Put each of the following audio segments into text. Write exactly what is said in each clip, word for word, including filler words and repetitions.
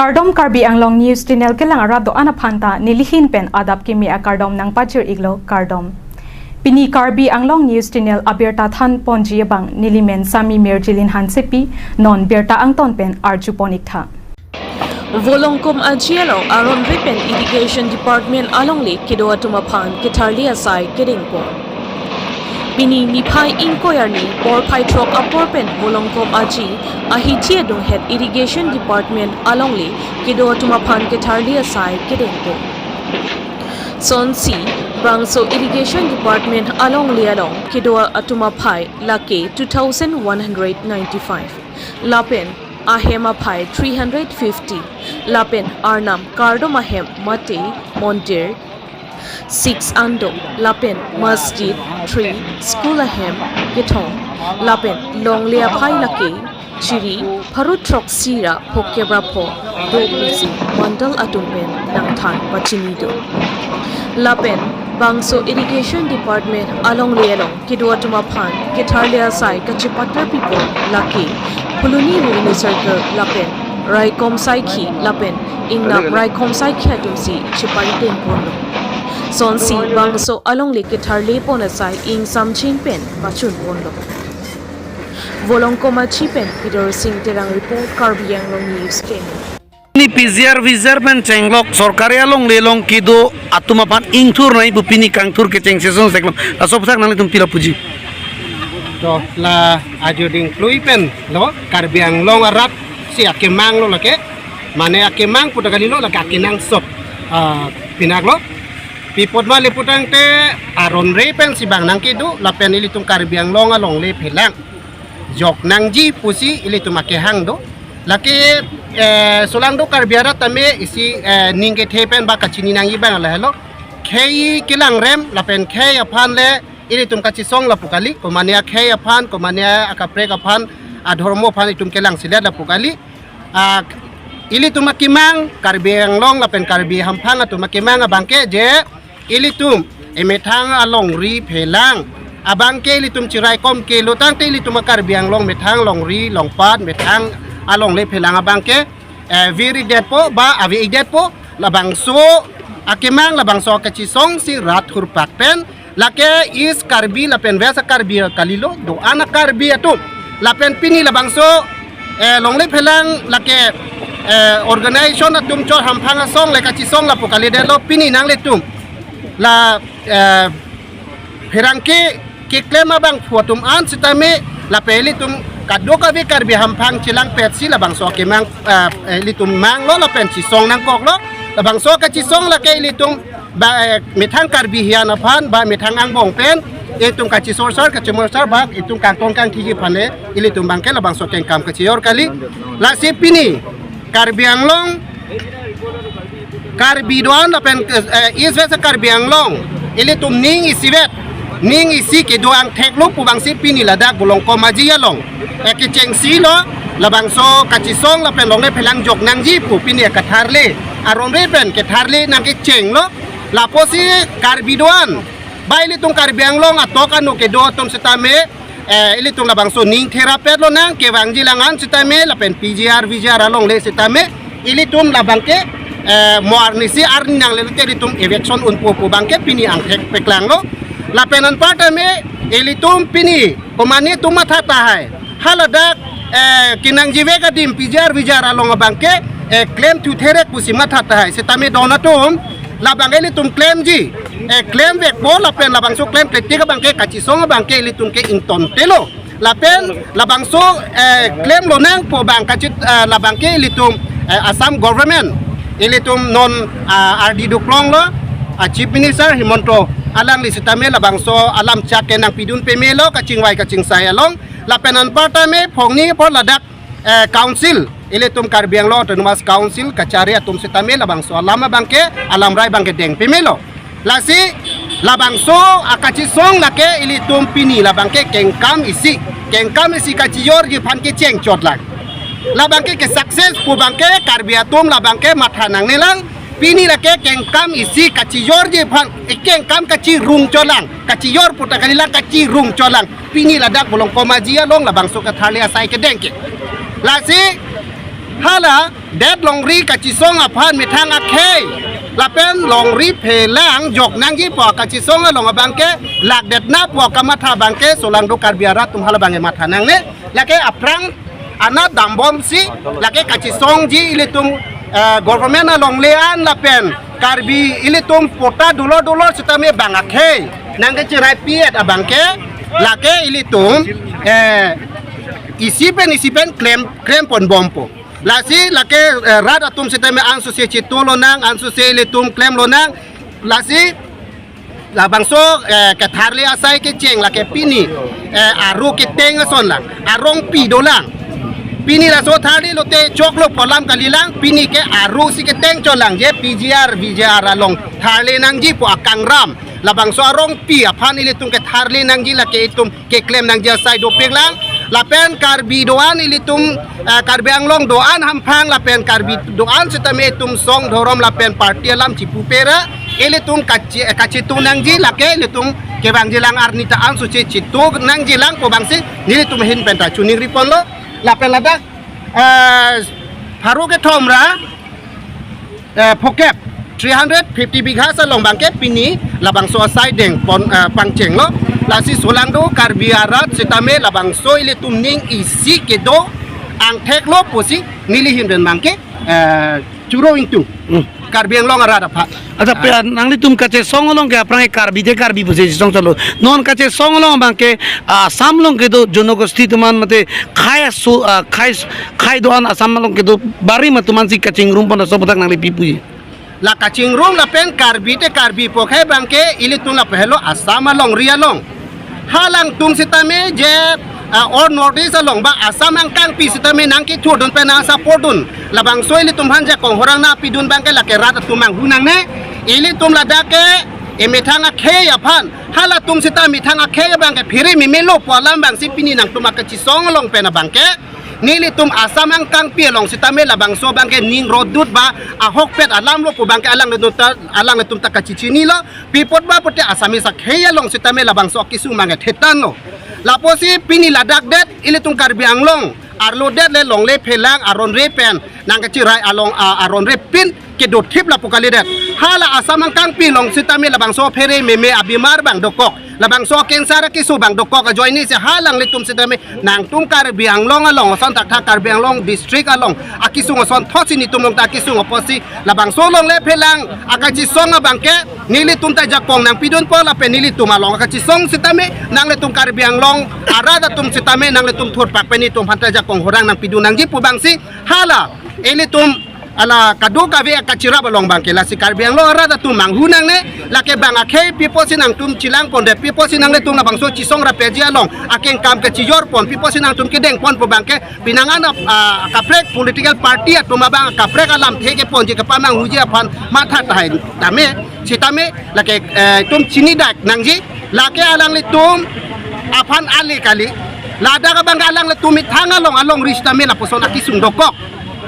Kardom, Karbi Anglong News Channel kelang arat do-an aphan ta nelihin pen adap kimi akardom nangpajir-iklo, kardom. Pini Karbi Anglong News Channel abirta thanponji abang nelimen Sami Mirjilin Hansepi, non birta angton pen arjupon-iktha. Volongkom Aji along aron-re pen Irrigation Department alongle kedo atum aphan ketharli asai kedengpon. Pini niphai ingkoi arni porphai throk apor pen Volongkom Aji ahithi adunghet Irrigation Department alongle kedo atum aphan ketharli asai kedengpon. Sonsi bangso Irrigation Department alongle along kedo atum aphai lake two thousand one hundred ninety-five, lapen ahem aphai three hundred fifty, lapen arnam kardom ahem mate mondir, six ando, lapen masjid, three, school ahem kethom, lapen longle aphai lake chiri pharo throksi ra phokep ra pho do pusi mandal atum pen nangthan pachini do. Lapen bangso Irrigation Department alongle along kedo atum aphan ketharli asai kachepatar pipon lake Phuloni Revenue Circle lapen Raikom Saikhi lapen Ingnap Raikom Saikhi atumsi cheparidengponlo. Sonsi bangso alongle ketharlepon asai ingsamjin pen pachunponlo. Volongkom Aji pen Peter Singh Terang report, Karbi Anglong News Channel. Ni P G R V G R pen chenglok sorkari alongle along kedo atum aphan ingthur nangji pu pini kangthur kecheng sesong seklong. Laso aphuthak nanglitum pilo puji. To la ajo dingklui pen lo Karbi Anglong arat si akemang lo lake. Mane akemang puta kalilo lake akenangsot, ah, pinaklo. Pi apot ma le putangte aron-re pensi bang nangkedo lapen ilitum Karbi Anglong alongle phelang jok nangji pusi ilitum akehang do. Lake, eh, solang do Karbi arat tame isi, eh, ning kethe pen ba kachini nangji abang lahelo. Khei kelangrem lapen khei aphan le ilitum kachesong lapu kali, komane akhei aphan, komane akaprek aphan, adhormo aphan itum kelangselet lapu kali. Ah, ilitum akemang, Karbi Anglong lapen Karbi hamphang atum akemang abangke je ilitum emethang alongri phelang abangke ilitum chiraikom kelo tangte ilitum a-Karbi Anglong methang longri longpat methang alongle phelang abangke, eh, vir-ikdetpo ba ave-ikdetpo. Labangso akemang, labangso kachesong si rat hurpak pen lake East Karbi lapen West Karbi kalilo, do-an a-Karbi atum. Lapen pini labangso, eh, longle phelang lake, eh, organization atum chot hamphang asong le kachesong lapu kalidetlo, pini nanglitum la, eh, pherangke keklem abangphu atum an sitame lapen ilitum kadokave Karbi hamphang chelangpetsi labangso akemang, eh, ilitum manglo lapen chesong nangkoklo. Labangso kachesong lake ilitum ba, eh, methang Karbi hian aphan ba methang angbong pen itum kachesorsar kachemorsar ba itum kangtong kangthiji aphan le ilitum abangke labangso kengkam kachejor kali. Lasi pini Karbi Anglong, Karbi do-an lapen, eh, East West Karbi Anglong ilitum ning isivet, ning isi kedo angthek lo pu abangsi pini ladak Volongkom Aji along, eh, kechengsi lo, labangso kachesong lapen longle phelang jok nangji pu pini akatharle, aron-re pen ketharle nangkecheng lo. Lapusi Karbi do-an ba ilitum Karbi Anglong atok anu kedo atum sitame, eh, ilitum labangso ning therapet lonang, kevangji lang an sitame lapen P G R V G R alongle sitame ilitum labangke, eh, mo arnisi arni nangle lote ilitum eviction unpo pu abangke pini angthek paklanglo. Lapen anparta me ilitum pini komane atum matha tahai, haladak, eh, kenangjive adim P G R V G R along abangke, eh, klemthu therek pusi matha tahai. Sitame don atum labang ilitum klemji, eh, klemvekpo lapen labangso klemkletik abangke kachesong abangke ilitum ke ingtontelo. Lapen labangso, eh, klem lonangpo abang kachit, eh, labangke ilitum, eh, Assam government ilitum non, ah, ardi duklonglo, ah, Chief Minister Himanta alangli sitame labangso alam chak ke nangpidun pamelo kachingvai kachingsai along. Lapen anparta me phongni apor ladak, eh, council, ilitum Karbi Anglong Autonomous Council kachari atum sitame labangso alam abangke, alamrai abangke deng pamelo. Lasi labangso akachesong lake ilitum pini labangke kengkam isi, kengkam isi kachejorji aphan kecheng chotlang. Labangke ke success pu abangke Karbi atum labangke matha nangnelang. Pini lake kengkam isi kachejorji aphan, eh, kengkam kacherung chotlang, kachejor puta kalilang, kacherung chotlang. Pini ladak Volongkom Aji along labangso katharle asai kedeng ke. Lasi Hala det longri kachisong aphan methang akhei lapen longri phelang jok nangji pu kachisong along abangke lakdetna pu kamatha abangke solangdo Karbi arat atum hala abangke matha nangne. Lake aphrang anat dambomsi lake kachisongji ilitum, eh, government alongle an lapen Karbi ilitum patta dolo dolo sitame bang akhei nangkechirai pi-et abangke lake ilitum, eh, isi pen isi pen klem klem ponbompo. Lasi lake, eh, rat atum sitame ansose chitolonang, ansose ilitum klemlonang. Lasi labangso, eh, ketharli asai kecheng lake pini, eh, aru keteng ason lang, arongpi dolang. Pini laso tharli lote choklo pu alam kalilang, pini ke aru si keteng chotlang je P G R, V G R along tharli nangji pu akangram. Labangso arongpi aphan ilitum ketharli nangji lake itum keklem nangji asai dopiklang. Lapen Karbi do-an ilitum, eh, Karbi Anglong do-an hamphang lapen Karbi do-an sitame itum song dhorom lapen party alam chipu pera ilitum kachi-, eh, kachitu nangji lake ilitum kevangjilang arni ta ansose chitu nangjilang pu abangsi nelitum ahin pen ta choningri ponlo. Lapen ladak, eh, pharo kethom ra, eh, phokep three hundred fifty bighas along abangke pini labangso asai deng pon, eh, pangchenglo. Lasi solangdo Karbi arat sitame labangso ilitum ning isi kedo angtheklo pusi neli ahin pen abangke, eh, choro ingtung. Hmm. Karbi Anglong arat aphan. Acha, pe nanglitum kachesong along ke aphrang ke Karbi te Karbi pusi song chalo. Non kachesong along abangke Assam along kedo jonogosti atum an mate khei aso, ah, khei, khei do-an Assam along kedo barim atum ansi kachingrum pon aso puthak nangli pi puji? La kachingrum lapen Karbi te Karbi pu akhei abangke ilitum lapu helo Assam alongri along. Halangtum sitame je, ah, all North East along ba Assam angkangpi sitame nangkethurdun pen nangsupportdun. Labangso ilitum aphan jakong horang nangpidun abangke lake rat atum manghu nangne. Ilitum ladak ke emethang akhei aphan. Halatum sita methang akhei abangke phere memelo pu alam abangsi pini nangtum akachisong along pen abangke nelitum Assam angkangpi along sitame labangso abangke ning rodut ba ahokpet alamlo pu abangke alanglitum ta, alanglitum ta kachichinilo. Pi apot ba pute Assamese akhei along sitame labangso akesung abangke thetanlo. Lapusi pini ladak det ilitum Karbi Anglong arlo det le longle phelang aron re pen nangkachirai along, a, aron re pin kedothip lapu kalidet. Hala Assam angkangpi along sitame labangso phere meme abimar abang dokok, labangso cancer akeso abang dokok ajoine si halanglitum sitame nangtum Karbi Anglong along ason thakthak Karbi Anglong district along akesung asonthotsi netum along ta akesung apotsi labangso longle phelang akachisong abangke nelitum ta jakong nangpidunpo lapen nelitum along akachisong sitame nanglitum Karbi Anglong arat atum sitame nanglitum thurpak pen netum aphan ta jakong horang nangpidun nangji pu abangsi hala ilitum ala kadokave akachirap along abangke lasi Karbi Anglong arat atum manghu nangne. Lake bang akhei pi apotsi nangtum chelang pondet, pi apotsi nanglitum labangso chisong rapji along akengkam kachijor pon, pi apotsi nangtum kedeng pon pu abangke penang an ap-, ah, kaprek political party atum abang kaprek alamthe keponji kapamanghuji aphan matha tahai tame sitame lake, eh, itum chinidak nangji lake alanglitum aphan ale kali. Ladak abangke alanglitum methang along alongri sitame lapuson akesung dokok.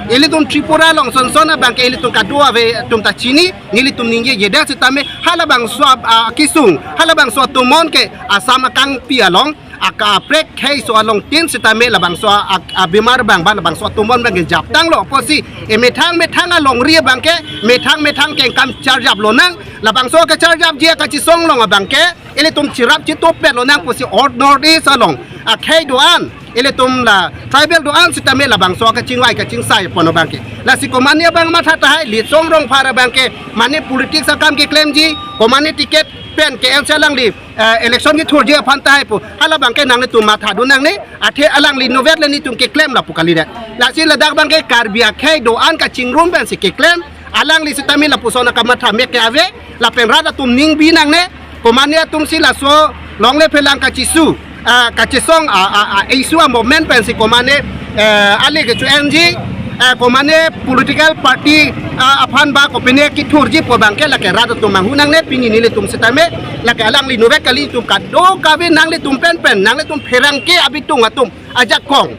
Ilitum Tripura along sonson abangke ilitum kadokave atum ta chini, nelitum ningjejedet sitame halabangso ab-, ah, akesung, halabangso atomon ke Assam angkangpi along akaprek kheiso alongtin sitame labangso a-, a-, abimar abang ba labangso atomon abangke japtanglo apotsi emethang methang alongri abangke methang methang kengkam charjap lonang. Labangso kacharjapji akachisong along abangke ilitum chirap chitopet lonang pusi all North East along akhei do-an ilitum la tribal do-an sitame labangso kachingvai kachingsai pon abangke. Lasi komane abang matha tahai Litsong Rongphar abangke mane politics akam keklemji, komane ticket pen ke-en si alangli, eh, election kethurji aphan tahai pu. Hala abangke nanglitum mathadun nangne, athe alangli novet le netum keklem lapu kalidet. Lasi ladak abangke Karbi akhei do-an kachingrum pensi keklem, alangli sitame lapuson akamatha mek ke ave, lapen rat atum ningbi nangne, komane atumsi laso longle phelang kachisu, ah, kachisong, ah, ah, ah, issue amovement pensi komane, eh, ale kecho-enji, eh, komane political party, ah, aphan ba kopine kethurji pu abangke lake rat atum manghu nangne. Pini nelitum sitame lake alangli novet kali, itum kadokave nanglitum pen pen nanglitum pherangke abitung atum ajakong.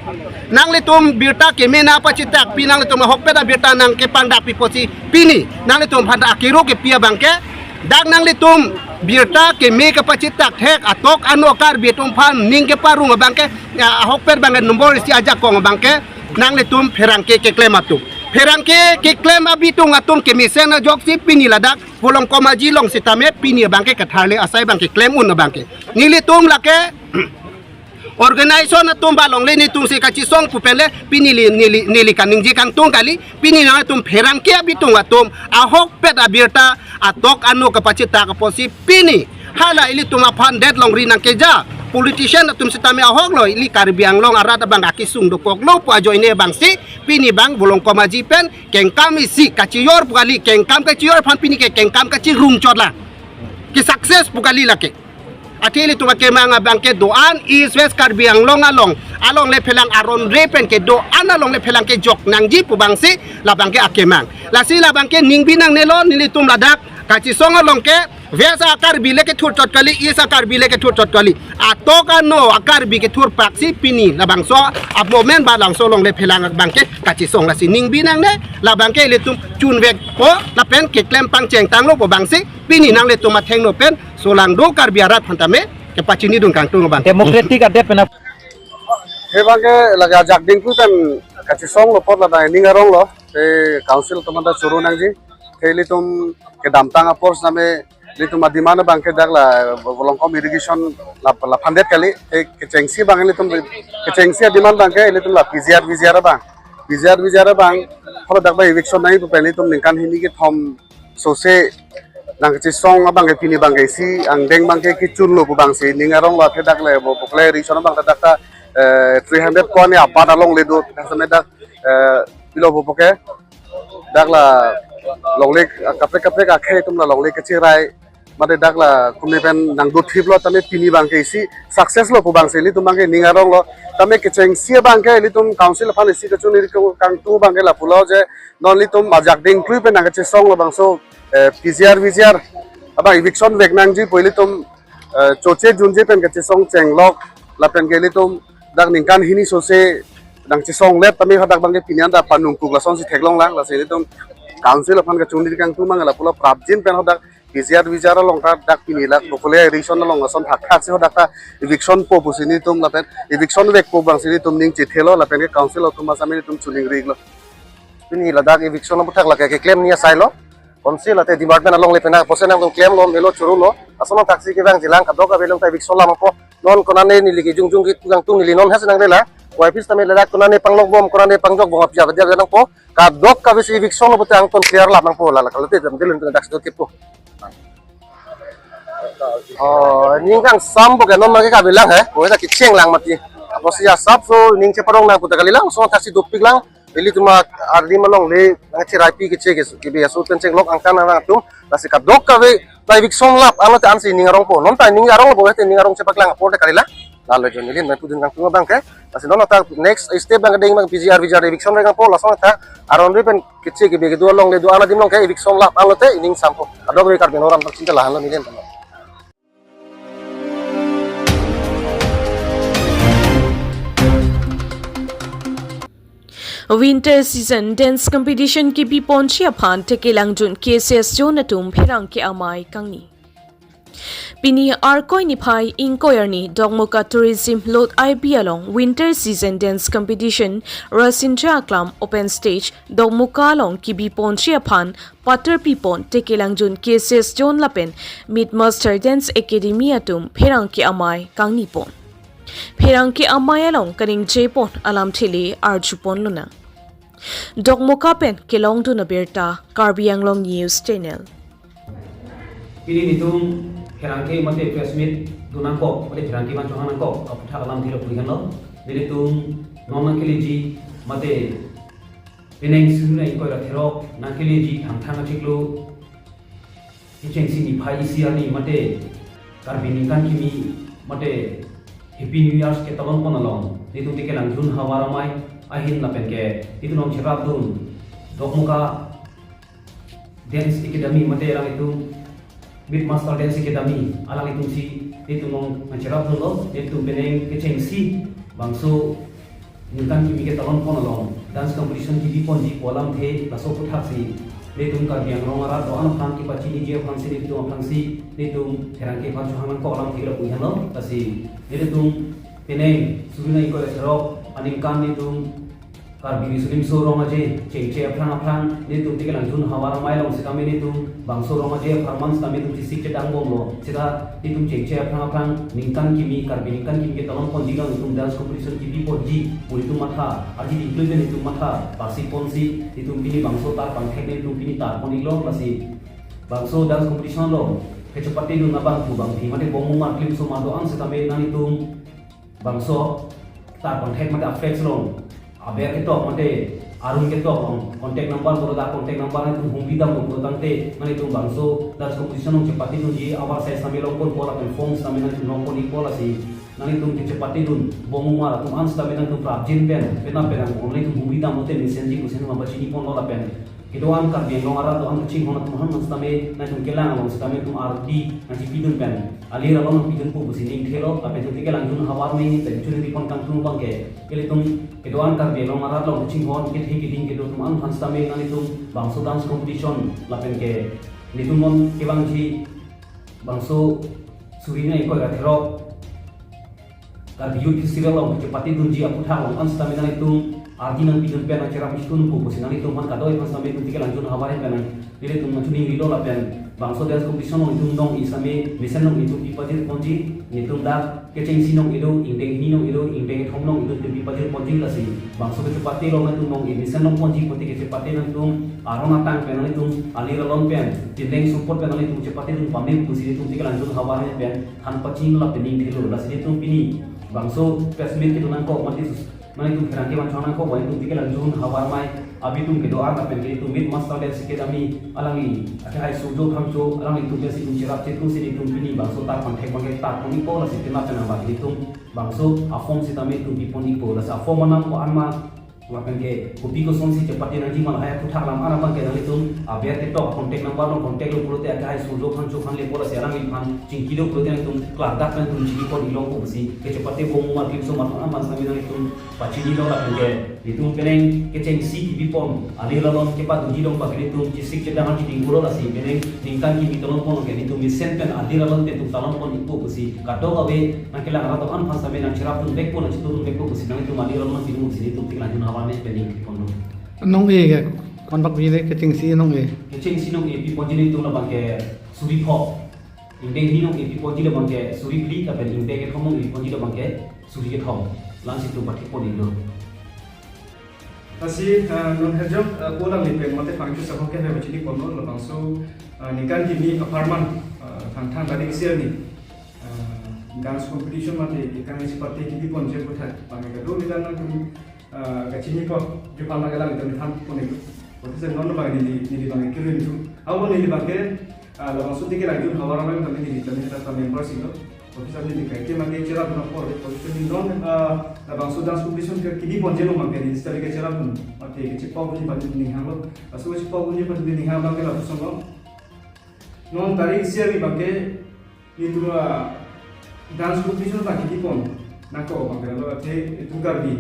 Nanglitum birta keme nangpachitak pi, nanglitum ahokpet abirta nangkepangdak pi apotsi pini nanglitum aphan ta akero kepi abangke dak nanglitum birta keme kapachitak thek atok ano Karbi atum aphan ning keparong abangke, ya, ahokpet abangke nombor isi ajakong abangke Nanglitum pherangke keklem atum, pherangke keklem abitung atum kemesen ajoksi pini ladak Volongkom Aji along sitame pini abangke katharle asai abangke klem un abangke. Nelitum lake organization atum ba longle netum si kachesong pu pen le pini neli neli neli kaningje kangtung kali. Pini nangtum pherangke abitung atum ahokpet abirta atok ano kapachethak apotsi pini hala ilitum aphan det longri nangkeja politician atum sitame ahok lo, ili Karbi Anglong arat abang akesung dokoklo pu ajoine abangsi pini abang Volongkom Aji pen kengkam isi kachiyor pu kali, kengkam kachiyor aphan pini ke kengkam kachirung chot la, ke success pu kali lake. Athe ilitum akemang abangke do-an East West Karbi Anglong along, along le phelang aron re pen kedo-an along le phelang kejok nangji pu abangsi labangke akemang. Lasi labangke ning bi nangnelo, nelitum ladak kachesong along ke West a-Karbi le kethur chot kali, East a-Karbi le kethur chot kali. Atok ano a-Karbi kethur paksi pini labangso a-movement ba labangso along le phelang abangke kachesong, lasi ning bi nangne, labangke ilitum chunvekpo lapen keklem pangcheng tanglo pu abangsi pini nanglitum athengno pen solangdo Karbi arat aphan tame kepachinidun kangtung abang. Democratic adet pen ap- He abangke lake ajak dingku pen kachesonglo apot ladak ning aronglo, te council atum anta choro nangji, te ilitum kedamtang apor sitame ilitum a-demand abangke dak la Volongkom irrigation la, laphan det kali, te kechengsi abang ilitum kechengsi a-demand abangke ilitum la P G R V G R abang, P G R V G R abang, hala dak ba eviction nangji pu pen ilitum ningkan hini kethom sose nangkachesong abangke pini abangke isi angdeng abangke kechunlo pu abangsi ning aronglo, athe dak le bo pokle irrigation abang dak ta, eh, three hundred ko ani abat along le do, dak sitame dak, eh, pilo bo poke dak la longle kaprek kaprek akhei atum la longle kacherai mate dak la kumi pen nangdothiplo, tame pini abangke isi success lo pu abangsi ilitum abangke ning aronglo, tame kechengsi abangke ilitum council aphan isi kachunri kangtung abangke lapulo je non ilitum ajak dingkrui pen nangkachesong labangso, eh, P G R V G R abang eviction vek nangji pu ilitum, eh, choche junje pen kachesong chenglok lapen ke ilitum dak ningkan hini sose nangchesonglet tame hadak abangke pini anta panungkuk lasonsi theklonglang, lasi ilitum council aphan kachunri kangtung abang lapulo prapjin pen hadak P G R V G R along ta dak pini lak bokole irrigation along ason thakthak si hadak ta eviction po pusi nelitum lapen eviction vekpo abangsi nelitum ning chethelo lapen ke council atum asam nelitum chuning riklo. Pini ladak eviction aputhak lake keklem ni asailo. Council ate department along le pena posen nangtum klemlo melo chorolo. Ason thaksi kevang jilang kadokave along ta eviction lam po. Non konane neli kejungjung kangtung neli non has nanglela. Wai pis tame ladak konane panglok bom konane pangjok bom apja dia nangpo. Kadokave si eviction lo pute angton clear lam nangpo la la kalote jam dilun dak situ tipo. Oh, ning kangsam bo ke non mage kabilang he. Ko ta kecheng lang mati. Apotsi asapso ning cheparong nang pute kalilang so thaksi dopik lang. Ilitum ardi malong le nangcheraipi keche ke kebi aso pen chenglok angtan nangtum. Lasi kadokave ta eviction lap alote ansi ning arongpo. Non ta ning arongpo te ning arong chepaklang apor te kalilang. Lalo jon neli nangpudun kangtung abangke. Lasi non ta next step abang deng abang P G R V G R eviction re kangpo lason ta aron re pen keche kebi kedo along le do-an adim along ke eviction lap alote ining sampo. Kadokave Karbi Anglong arat chinta lahenlo neli tama. Winter Season Dance Competition kebi ponji aphan Tekelangjun K C S Zone atum pherangke amei kangni. Pini Arkoi niphai ingkoi arni Dokmoka Tourism Lot I B along Winter Season Dance Competition Rasindra Aklam Open Stage Dokmoka along kebi ponji aphan patar pipon Tekelangjun K C S Zone lapen Midmaster Dance Academy atum pherangke amei kangni pon. Pherangke amei along kaningje pon alamthe le arju pon lonang. Dokmoka pen kelongdun abirta Karbi Anglong News Channel. Pini nelitum pherangke mate press meet dun nangkok mate pherangke aphan chohang nangkok aputhak alamthe lo pu henlo. Nelitum non nangkeleji mate penang suri ingkoi ra therok nangkeleji Thangthang achiklo kechengsi niphai isi arni mate Karbi ningkan kimi mate Happy New Year ketalon pon along nelitum Tekelangjun havar amei ahin lapen ke nelitum nangcherapdun Dokmoka Dance Academy mate alanglitum Midmaster Dance Academy alanglitum si nelitum nangcherapdunlo, nelitum penang kechengsi bangso ningkan kimi ketalon pon along dance competition kebi ponji pu alamthe laso aputhak si nelitum Karbi Anglong arat do-an aphan kepachiniji aphansi nelitum aphansi nelitum pherangke aphan chohang nangkok alamthe lo pu henlo. Lasi nelitum penang suri ingkoi ra therok aningkan nelitum Karbi Riso Nimso Rong Aje chengche aphrang aphrang nelitum Tikelangjun havar amei along sitame nelitum bangso Rong Aje apharman sitame nelitum chesik chedang bomlo. Sita nelitum chengche aphrang aphrang ningkan kimi, Karbi ningkan kimi ketalon ponji along nelitum dance competition kebi ponji pu nelitum matha, aji dingklui nelitum matha pasi ponsi nelitum pini bangso tarpangthek nelitum pini tarpon iklo. Lasi bangso dance competition along kachepatedun abangphu bangphi mate bong mumar klimso ma do-an sitame nanglitum bangso tarpangthek mate aflex along aber ketok mate arun ketok along contact number bor da contact number nangtum hum bidam lo pura tangte nanglitum bangso dance competition along chepatedunji avarsai sitame longpon ikpo lapen form sitame nangtum longpon ikpo. Lasi nanglitum kachepatedun bong mumar atum an sitame nangtum prapjin pen penap pen nang only tum hum bidam lote mesenji pusi nangtum pachini ponlo lapen kedo-an Karbi Anglong arat do-an kachinghon atum aphan sitame nangtum kelang along sitame nangtum ardi nangchipidun pen alir along nangpidunpo pusi ningthelo lapen nelitum Tikelangjun havar amei pen chunri pon kangtung abangke ilitum kedo-an Karbi Anglong arat along kachinghon kethe keding kedo atum an aphan sitame nanglitum bangso dance competition lapen ke nelitum non kevangji bangso suri ingkoi ra throk Karbi Youth Festival along chepatedunji aphuthak along an sitame nanglitum ardi nangpidun pen nangcherap chitun pu pusi nanglitum aphan kadoi aphan sitame nelitum Tikelangjun havar ahin pen nanglitum nangchoningri lo lapen bangso dance competition along nelitum nong-e sitame mesen nong-e nelitum pipajir ponji, nelitum dak kechengsi nong-e do, ingdeng hini nong-e do, ingdeng kethom nong-e do nelitum pipajir ponji. Lasi bangso kachepate along nangtum nong-e mesen nong ponji pute kachepate nangtum aron atang pen nangtum alir alon pen tindeng sumpot pen nangtum chepatedun pame pusi nelitum Tikelangjun havar ahin pen than pachini lapen ningthelo. Lasi nelitum pini bangso press meet kedo nangkok mati sus nanglitum pherangke vangchong nangkok ba nelitum Tikelangjun havar amei abitum kedo-an lapen ke nelitum Myth Master Dance Academy alangli akehai Surjo Phangcho alanglitum pensi nelitum cherap chetu si nelitum pini bangso tarpangthek abangke tarpon ikpo. Lasi penap pen abang nelitum bangso aform sitame nelitum pipon ikpo. Lasi aform anam ko-an ma lapen ke kopi kosonsi chepate nangji ma lahai aphuthak alam an abangke nanglitum aber ketok contact number along contact lo pulote akehai Surjo Phangcho aphan lepo. Lasi alangliphan chingki lo pulote nangtum klardak nangtum chingki pon iklo pusi kachepate bong mumar klimso ma atum an aphan sitame nanglitum pachini lo lapen ke nelitum penang kechengsi kebi pon alir alon kepatedunji along abangke nelitum chesik chedang an chiding pulo. Lasi penang ningkan kimi talon pon ke nelitum mesen pen alir alon pen nelitum talon pon ikpo pusi kadokave nangkelang arat do-an aphan sitame nangcherapdun vekpo nangchitudun vekpo pusi nanglitum alir along nangpidun pusi nelitum Tikelangjun havar ahin pen ningri ponlo. Nong-e ke konbak bile kechengsi nong-e. Kechengsi nong-e piponji nelitum labangke suri phok. Ingdeng hini nong-e piponji labangke suri phli lapen ingdeng kethom nong-e piponji labangke suri kethom. La-ansi nelitum pathik pon iklo. Lasi, ah, non herjok, ah, ko alangli pen mate Phangcho Sahok ke hebe chini ponlo labangso, ah, ningkan kimi apharman, ah, Thangthang tarik isi arni, ah, dance competition mate kekang isi party kebi ponji aphuthak abangke kadokave nangtum, ah, kachini pon, juphan lage lage tami than pon iklo. Officer non abang neli, neli abang kirim tu. Abo neli abangke, ah, labangso Tikelangjun havar amei tami neli tami ta member si lo. Officer neli kaike mate cherapdun apor, officer neli non, ah, labangso dance competition ke kebi ponji along abangke neli sitame kacherapdun mate kachepokdunji aphan neli ninghanglo. Laso kachepokdunji aphan neli ninghang abangke lapuson lo. Non tarik isi arni abangke nelitum, ah, dance competition abang kebi pon nangkok abangke lo athe itum Karbi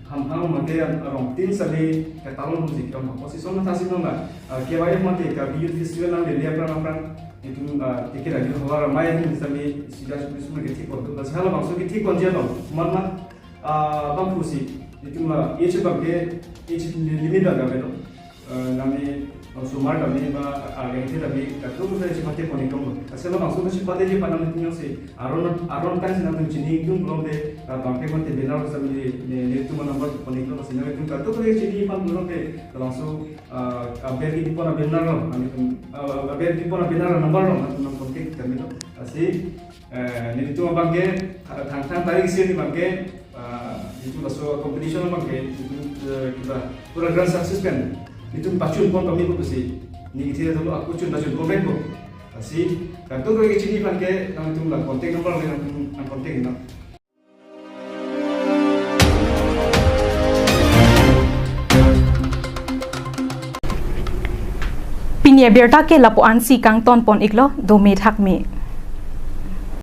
hamphang abangke arong tin sitame ketalon ponji ke hamphang. Osi song thasi nong la, ah, K Y F mate Karbi Youth Festival along Delhi aphrang aphrang nelitum, ah, Tikelangjun havar amei ahin sitame isi dance competition abangke thik pon do. Lasi halabangso kethik ponji along man man, ah, bangphu si nelitum la age abangke age limit abangke avelo. Eh, nami, eh, osomar tame ba arlengte tame kadokave chepate pon iklo. Lasi labangso kachepateji aphan nangtum jongsi aron aron tangsi nangtum chini ikdun pulote, eh, bangke mate banner sitame ne, ne, nelitum number pon iklo. Lasi nangtum kadokave chini aphan pulote labangso, eh, aber kebi pon a-banner along nangtum, eh, aber kebi pon a-banner number along nangtum nang contact tame lo. Lasi, eh, nelitum abangke, eh, Thangthang tarik isi arni abangke, ah, itum laso competition abangke itum, eh, kita pura grand success pen itum pachun pon pame pusi neli kethe dolo, ako chun ta chun pon rengpo. Lasi kadokave kechini aphan ke nangtum la contact number le nangtum nang contact nang. Pini abirta ke lapu-ansi kangton pon iklo, dome thakme.